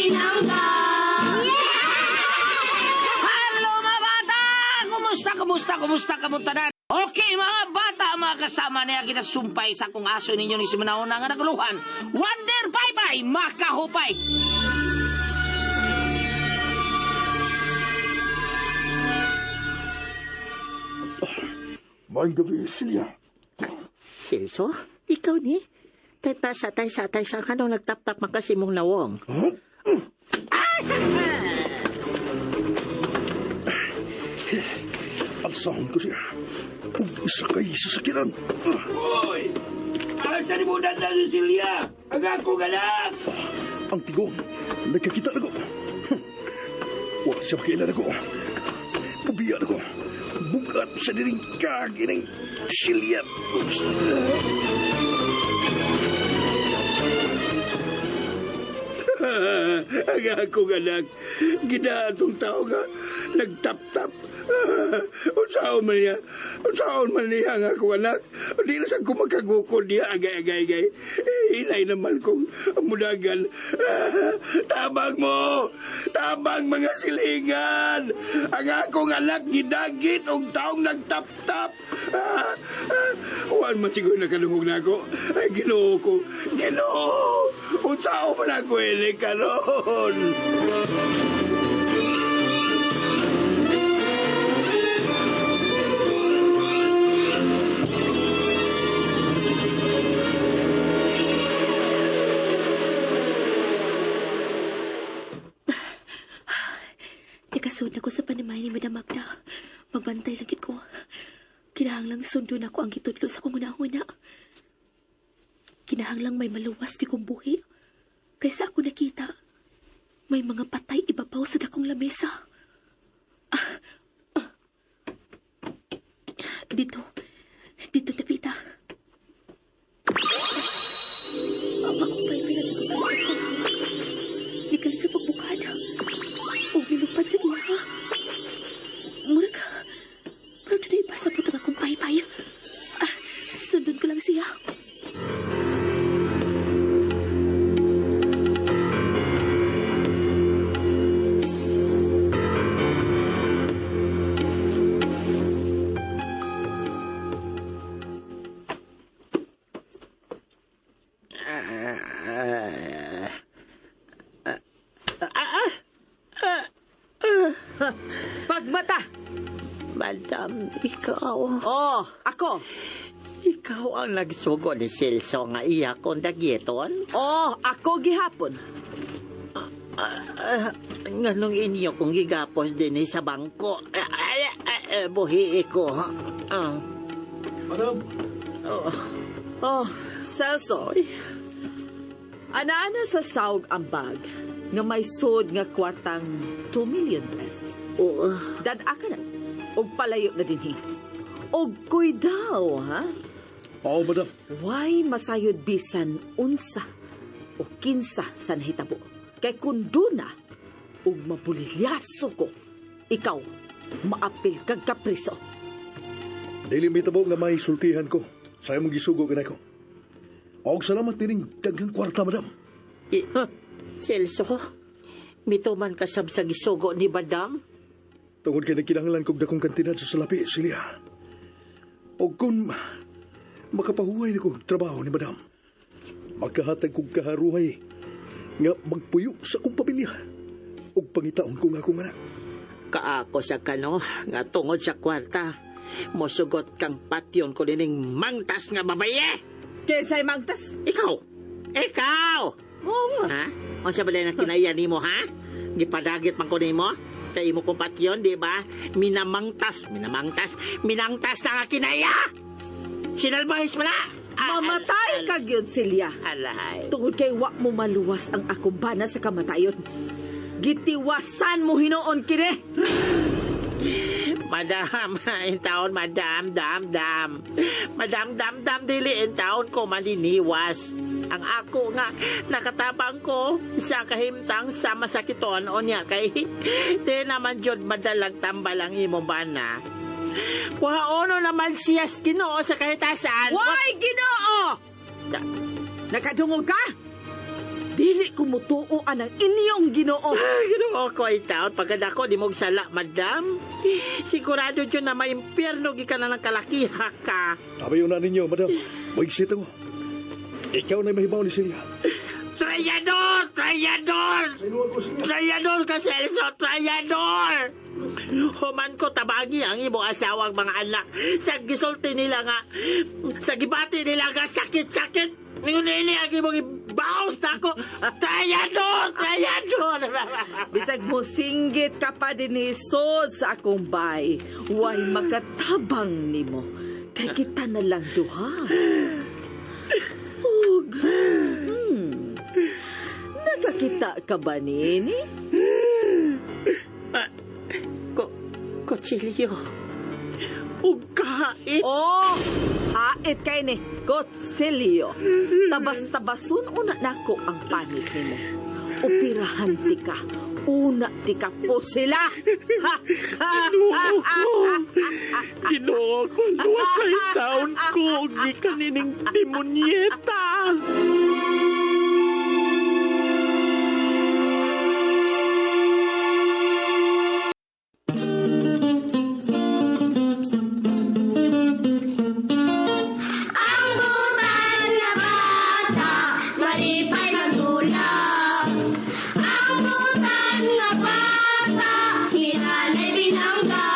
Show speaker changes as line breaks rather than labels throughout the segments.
Pinangga.
Hello mga bata! Kumusta, kumusta, kumusta, kamusta na? Okay mga bata, mga kasama niya kinasumpay sa akong aso ninyo ni Simunauna nga naguluhan. Wonder, bye-bye, makahupay!
May gabi, Celia.
Celso, ikaw ni? Tay pa satay satay sa kanong nagtap-tap man kasi mong nawong.
Huh? Alsahon ko siya. Ug isakay sa sakiran.
Hoy! Asa ni mo na Cecilia? Ang akong anak!
Ang tigong, nagkakita na ko. Wa siya makiila na ko. Pabiya na ko. Bugat sa diring kagining Celia. Oops.
Ang akong anak, ginaatong tao nga, nagtap-tap. Unsaon man niya, unsaon man niya ang akong anak. Di na sa kumakagukod niya, agay, agay, agay. Eh, hinay naman kong mudagan. Tabang mo! Tabang mga silingan! Ang akong anak gidagit og taong nagtap-tap. Huwag man siguro nakadungog na ako. Ay, Ginoo ko. Ginoo! Unsaon man ako ini karon?
Ikasud ako sa panimay ni Madam Magda. Magbantay lang gid ko. Kinahanglang sundon ako ang gitudlo sa kong una-una. Kinahanglang may maluwas gyud kong buhi. Kaysa ako nakita, may mga patay ibabaw sa dakong lamesa. Ah, ah. Dito. Dito na pita. Ang akong paypay na nagkakita. Nikalit sa pagbukad. O nilupad sa iya. Murag, murag doon iba sa putang akong paypay. Ah, sundon ko lang siya.
Pagmata!
Madam, ikaw.
Oh, ako.
Ikaw ang nagsugo ni Celso nga iya kong dagyeton.
Oh, ako gihapon.
Ah, nganong inyo kong gigapos din sa bangko. Ah, ah, ah, ah, buhi ko. Ah,
Madam,
oh,
Oh, Celso. Ana-ana sa saog ang bag nga may sod nga kwartang 2 million pesos.
oh,
Dad-a ka na. Og palayo na dinhi. Og kuidaw, ha?
Oo, madam.
Why masayod bisan unsa o kinsa sa nahitabo? Kay kun duna og mabulilyaso ko, ikaw maapil kag kapriso.
Dili may tabo nga may sultihan ko. Sa imong gisugo kanako. Og salamat dining daghang kwarta, madam.
Eh, Celso, mituman ka sab sa gisugo ni Madam?
Tungod kay nagkinahanglan kog dakong kantidad sa salapi, Celia. Og kung makapahuway na ko trabaho ni madam, makahatag kog kaharuhay nga magpuyo sa akong pamilya ug pangitaon ko nga akong anak.
Kaako sa kano nga tungod sa kwarta. Mosugot kang patyon ko nining mangtas nga babaye.
Kaysa mangtas.
Ikaw! Ikaw!
Oo.
Ha? Unsa ba na kinaiya nimo ha? Gipadagit man ko nimo? Kay imo kong patyon, di ba? Minamangtas, minamangtas, minangtas na nga kinaya! Sinalbahis mo na! Ah,
Mamatay ka gyud, Celia.
Alay.
Tungod kay wa mo maluwas ang akong bana sa kamatayon. Gitiwasan mo hinoon kini.
Madam, in taon, madam, dam, dam. Madam, dam, dam, dili in taon ko maniniwas. Ang ako nga, nakatabang ko sa kahimtang sa masakiton o niya kay di naman jud madalag tambal ang imo bana. Waono naman siya sa Ginoo sa kahitasan.
Why, Ginoo? Nakadungog ka? Dili ko mutuo anang inyong Ginoo.
Ginoo ko ay taon, pagkadako di mong sala, madam. Sigurado dyan na maimpyerno gikan na ng kalakiha ka.
Tabayo na ninyo, madam. Moigsit ako. Ikaw na mahibaw ni Celia.
Trayador! Trayador! Trayador ka, Celso! Trayador! Human ko tabagi ang imong asawang mga anak. Sa gisulti nila nga, sa gibati nila nga, sakit-sakit. Ngunili ang imong ibaos na ako. Trayador! Trayador!
Bisag mo singgit ka pa dinisod sa akong bay. Way makatabang nimo. Kay kita na lang duha. Ug, nakakita ka ba nini?
Kutsilyo. Ug kahait.
Oh, hait kay ni Kutsilyo. Tabas-tabasun una nako ang panit nimo. Upirahan ti ka. Una ti ka po sila. Ha, ha,
Ginoo ko. Ginoo ko. Luwas sa taon ko. Gikan nining demonyeta.
Ang butan na bata, malipay magdulak. Ang butan na bata, ni nanay binangga.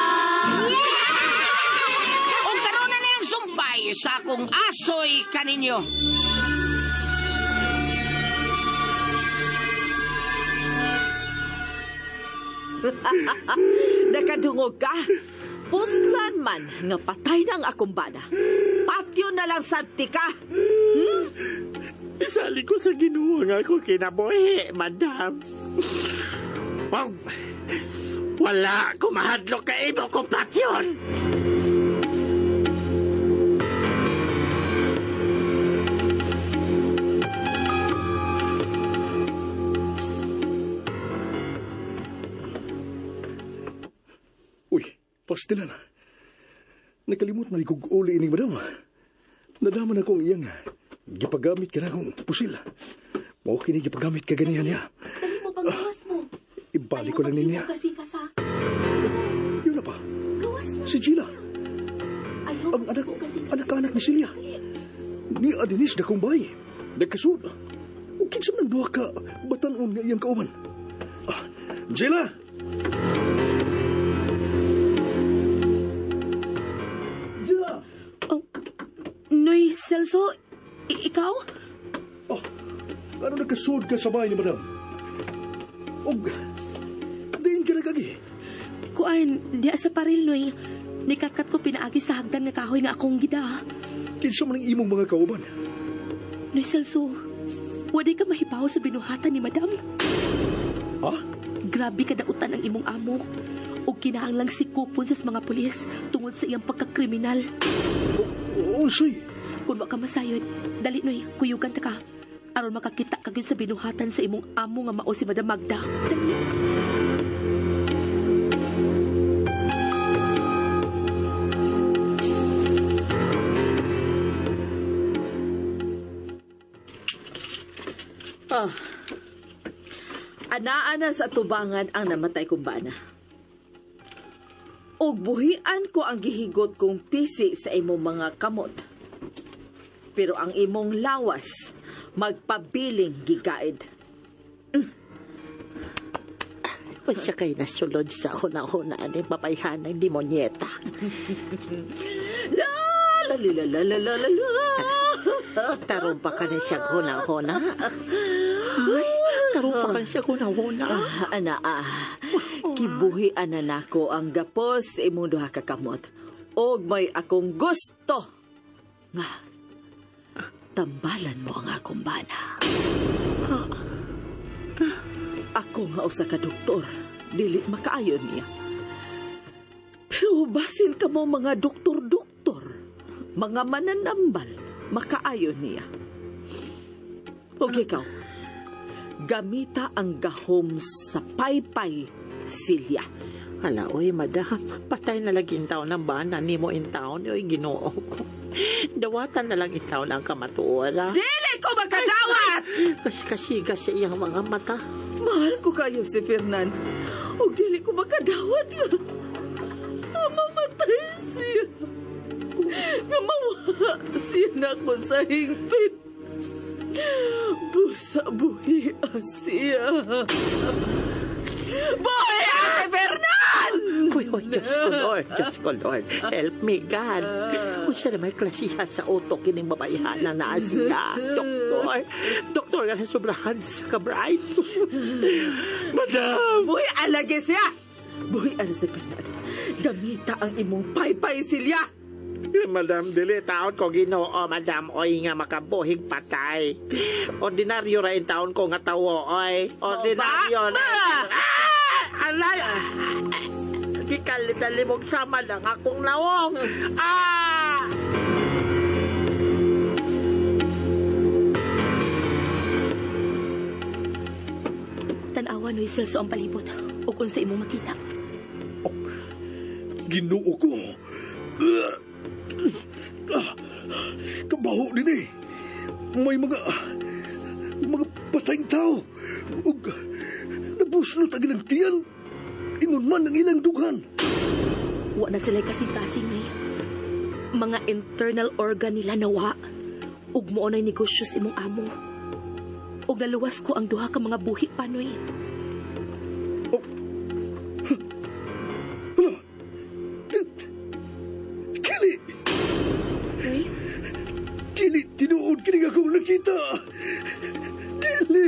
Ug karon na niyang sumpay sa akong asoy kaninyo.
Nakadungog ka. Puslan man nga patay na ang akong bana. Patyo na lang sad ti ka.
Isali ko sa Ginoo nga ako kinabuhi, madam. Wag, wala ko mahadlok ka imo kong patyon.
Uy, pastilan. Nakalimot na ikog uli ini, madam. Nadaman ako ang iyang gipagamit ka na akong pusil. Mao kini gipagamit ka ganihan niya.
Dali mo pang gawas mo.
Ibalik ko lang niya.
Kasi ka sa
Yun na pa,
gawas na.
si Gila.
Ayaw
Ang anak,
mo kasi
anak-anak ni Celia. Ni Adenis na kong bay. Nagkasud. O kinsa man duha ka batanon nga iyang kauban. Ah, Gila! Gila!
Oh, Noy Celso, ikaw?
Oh, ano nagkasud ka sa bahay ni madam? Og, diin ka nagagi.
Kuan, diya sa paril, Noy. Nikakat ko pinaagi sa hagdan nga kahoy nga akong gida.
Kinsa man ang imong mga kauban?
Noy Celso, wadi ka mahibaw sa binuhatan ni madam.
Ha?
Grabe ka dautan ang imong amo. O kinahanglang sikupon sa mga pulis tungod sa iyang pagkakriminal.
Unsay?
Kung wa ka masayod, dali Noy, kuyugan ta ka. Aron makakita ka gyud sa binuhatan sa imong amo nga mao si Madam Magda. Dali.
Ah. Anaa na sa tubangan ang namatay kong bana. Ug buhian ko ang gihigot kong pisi sa imong mga kamot. Pero ang imong lawas magpabiling gigaid.
Unsa kay nasulod sa huna-huna ni babayhan ng demonyeta.
La la la la la la la la.
Tarong pa ka na siya huna-huna. Ay, tarong pa ka na siya huna-huna.
Ah, ana ah. Kibuhi ana nako ang gapos sa imong duha ka kamot. Og may akong gusto nga tambalan mo ang akong bana. Ako nga usa ka doktor, dili makaayon niya. Pero basin ka mo mga doktor-doktor, mga mananambal, makaayon niya. Og ikaw, gamita ang gahom sa paypay, Silya.
Hala, oy, madam. Patay na lagi in taon ng bana. Nimo in taon. Oy, Ginoo ko. Dawatan na lang itaw ang kamatuora.
Dili ko makadawat!
Kasi kasiga sa iyang mga mata.
Mahal ko kayo si Fernan. Ug dili ko makadawat nga. Nga mamatay siya. Nga mawa siya nako sa hingpit. Busa buhi siya. Buhi si Fernan!
Uy, uy, Diyos ko, Lord. Diyos ko, Lord. Help me, God. Unsa na may klasiha sa utok kining babayhana na siya. Doktor. Doktor nga sa sobrahan sa ka-bright.
Madam!
Buhi alagi siya! Buhi ala si Fernan. Gamita ang imong paypay silya.
Madam, dili taon ko Ginoo, madam, oy nga makabuhig patay. Ordinaryo ra in taon ko nga tawo, oy. Ordinaryo
Ba?
na. Ah! Alay! Gikalit-alimog sama lang akong nawong. Ah!
Tan-awa noy Celso ang palibot ug unsa imong makita.
Ginoo ko. Ah, kabaho din eh. May mga patayng tao. Ug nabuslot ang ilang tiyan. Ingon man ang ilang dughan.
Wa na sila kasing-kasing eh. Mga internal organ nila nawa. Ug mao na'y negosyo sa imong amo. Ug naluwas ko ang duha ka mga buhi panoy.
Hala. Dili!
Uy,
Dili, tinuod kini akong nakita. Dili!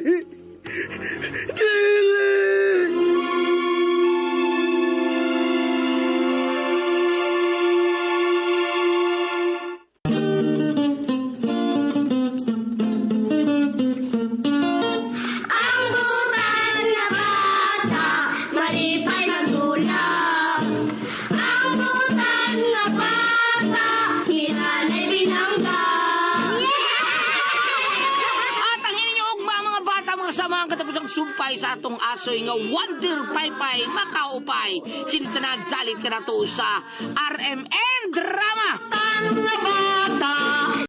Dili!
Ang butan nga bata, malipay magdulong. Ang butan nga bata, hinanay binangga.
At ang inyong ugma mga bata, mga samahan katapos ang sumpay sa atong asoy nga Wonder Paypay makaupay. Kinitanan dalit ka na to sa RMN Drama.
Nga bata.